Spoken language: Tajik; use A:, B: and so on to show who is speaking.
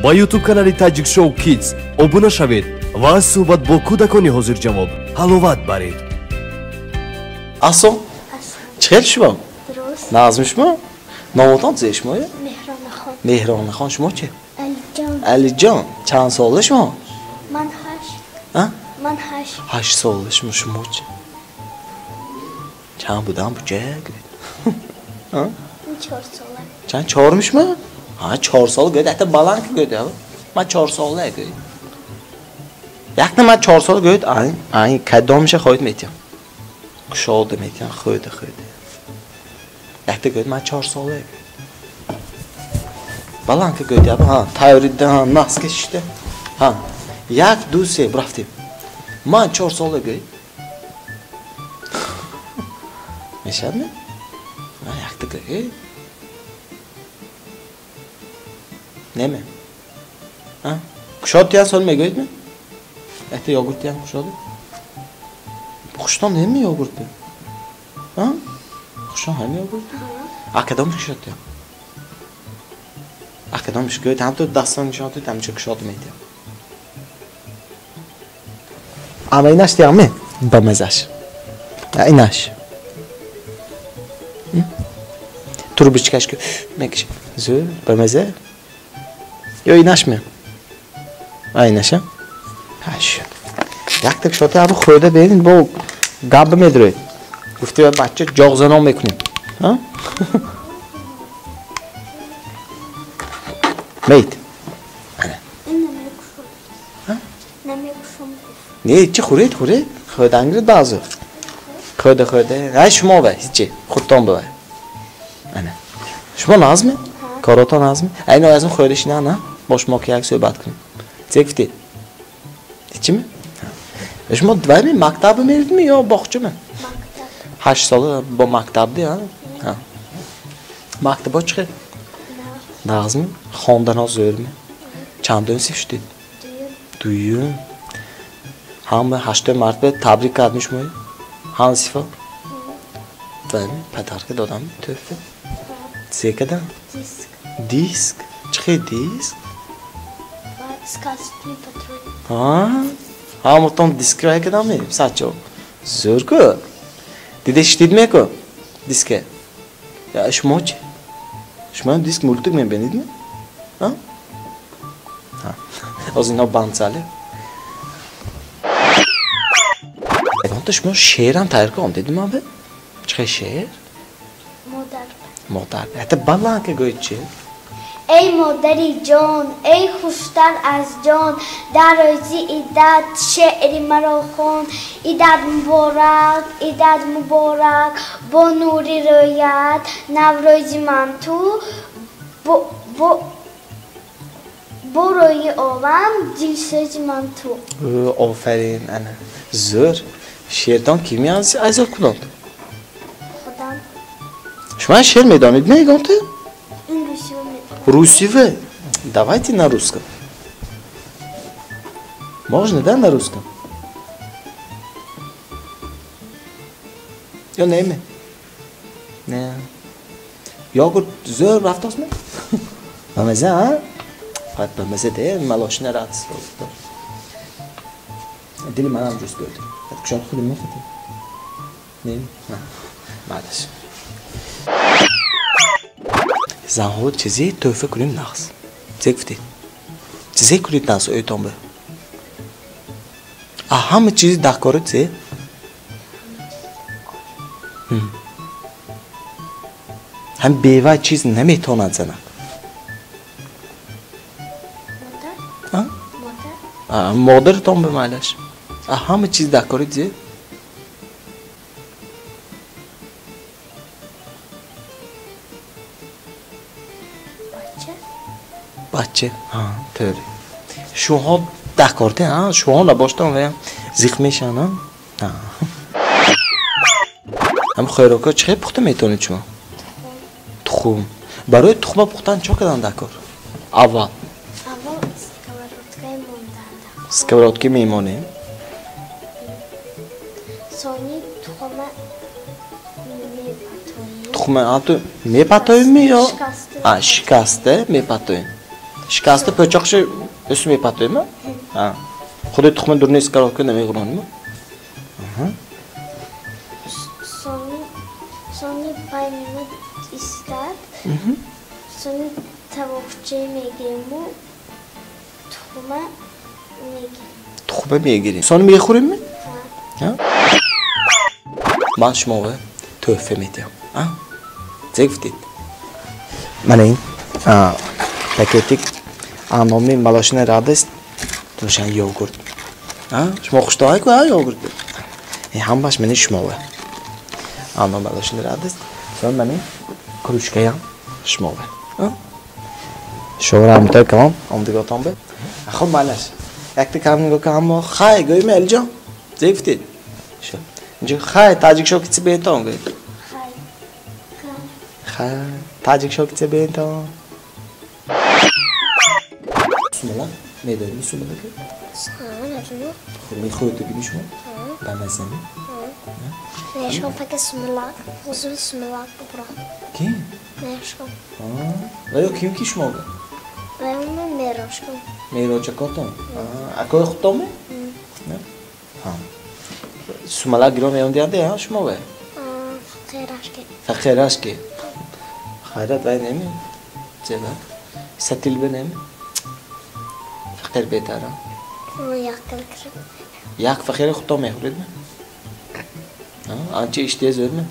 A: Ба YouTube канали Таджик Шоу Kids обуна шавед ва аз суҳбат бо кӯдакони ҳозирҷавоб ҳаловат баред.
B: Асо? Чӣ хел шумо?
C: Дуруст.
B: Назми шумо? Номотон чӣ шумоя?
C: Меҳронахон.
B: Меҳронахон, шумо чӣ?
C: Алиҷон.
B: Алиҷон, чанд сола шумо?
C: Ман 8.
B: А?
C: Ман 8.
B: 8 сола шумо, шумо чӣ? Чанд будам буҷа? А?
C: 4 сола.
B: Чанд 4 шумо? Ҳа, 4 сола гӯяд, ҳатто баланд ки гӯяд, ман 4 сола гӯяд. Якна ман 4 сола гӯяд, ай, ай, кадомша хоҳед метиям. Кушода метиям, хӯда, хӯда. Якта гӯяд, ман 4 сола гӯяд. Баланд ки гӯяд, ҳа, тайёрида, ҳа, наска шишта. Ҳа, 1, 2, 3, рафтем. Ман 4 сола гӯяд. Мешавад ми? Якта гӯяд. Неме? А? Кушод тиян сол мегӯед ми? Якта йогурт тиян кушода? Хуштон неми йогурт? А? Хуштон ҳами йогурт? А кадом кушод тиян? А кадом гӯед, ҳам ту дастон нишон ту, ҳамча кушод метиям. Ама инаш тиям ми? Ба мазаш. А инаш. Трубочкаш ки мекаши. Зӯр, ба маза. Ё инаш ми? А инаша? Ҳаш. Якта кушода абу хӯрда берин, бо гап медроед. Гуфти ба бача ҷоғзанон мекунем. Ҳа? Мейт. Ана.
C: Ҳа? Намекушам.
B: Не, чӣ хӯред, хӯред? Хӯрдан гиред баъзо. Хӯрда, хӯрда. Ҳай шумо ба, ҳичи, худтон бива. Ана. Шумо назми? Коротон назми? Ай но азм хӯрда шина, на? Бо шумо ки як суҳбат кунем. Чӣ гуфтед? Ҳичи ми? Шумо двайми мактаб меридми ё боғчами?
C: Мактаб.
B: 8 сола бо мактабди, ҳа? Ҳа. Мактабо чӣ хел? Нағзми? Хонданҳо зӯрми? Чандум синф шудед?
C: Дуюм.
B: Дуюм. Ҳама 8 марта табрик кардми шумои? Ҳам сифо? Двайми подарка додам тӯҳфа. Чӣ кардам?
C: Диск.
B: Диск? Чӣ хел диск?
C: Сказочный патруль.
B: Ҳа? Ҳаматон диск рай кардам ми? Сачо. Зӯр ку? Диде шитид меку? Диске. Я шумо чӣ? Шумо диск мултик мебинед ми? Ҳа? Ҳа. Ҳозир ино банд зали. Ягонта шумо шеърам тайёр кардам, дидим ман бе? Чӣ хел шеър?
C: Модар.
B: Модар. Ҳатто баланд ки гӯед чӣ?
C: Эй модари ҷон, эй хуштар аз ҷон, дар рӯзи идат шеъри маро хон. Идат муборак, идат муборак, бо нури рӯят, наврӯзи ман ту, бо рӯи олам, дилсӯзи ман ту.
B: Офарин, ана. Зӯр. Шеъртон ки азёд кунанд?
C: Худам.
B: Шумо шеър медонед, не ягонта?
C: Русиве.
B: Русиве? Давайте на русском. Можно, да, на русском? Ё не ме? Не. Йогурт зӯр рафтост ме? Ба маза, а? Фақат ба маза де, малошина радс. Дили манам ҷӯст гӯяд. Кушод худи мехӯред? Не? Маълаш. Занҳо чизе тӯҳфа кунем нағз. Чизе гуфтед? Чизе кунед нағз ойтон ба? А ҳама чизи даҳкора чизе? Ҳам бева чиз наметавонад занад.
C: Модар?
B: А? Модаратон ба майлаш. А ҳама чиз даҳкори чизе? Бача. Ҳа, тӯри. Шуҳо даҳкорте, ҳа? Шуҳо набоштан ваям зиқ мешаванд, ҳа? Ҳа. Ҳам хӯрокҳо чӣ хел пухта метавонед шумо? Тухм. Барои тухма пухтан чо кардан даҳкор? Аввал.
C: Аввал сковородкаи мондан даҳкор.
B: Сковородка мемонем.
C: Сони тухма мепатоем.
B: Тухма ҳам ту мепатоем ми ё?
C: Шикаста.
B: А, шикаста мепатоем. Шикаста пӯчоқши ӯсу мепатоем? Худи тухми дурни скоровка намехӯронем?
C: Сони паймима истад. Сони тавоқча мегириму тухма мегирим.
B: Тухма мегирем. Сони мехӯрем? Ман шуморо тӯҳфа медиҳам. Зе гуфтед? Мана ин пакетик номи Молочная радость, тушан йогурт. Шумо хуштоҳай ку йогурт? Ҳамаш мани шумова. Ано Молочная радость. Сон мани кружкаям шумова. Шумо раҳматои калом омдиготон бе. Хуб малаш. Якта кам нигоҳ кун ҳамо хай гӯйми Элиҷон. Зе гуфтед? Инҷо хай таҷик шокиси беҳтон гӯй. Хай. Таҷик шокиси беҳтон. Сумалак медонӣ сумалака?
C: Ҳа,
B: Мехӯрдагими шумо? Ба маззами?
C: Мешом фақат сумалак, ҳозир сумалак бубурам.
B: Ким?
C: Мешом.
B: Ва ё ким ки шумо?
C: Ва ё мерошкам.
B: Мерочакотон? Акои худтонме? Ҳа. Сумалак гиро меомдиянде ҳа шумо ве?
C: Фақираш ки.
B: Фақираш ки. Хайрат вай неми? Зеба? Сатилбе неми? Фақир беҳтара.
C: Як килограмм.
B: Як фақири худтон мехӯред? Анча иштиҳа зӯрме?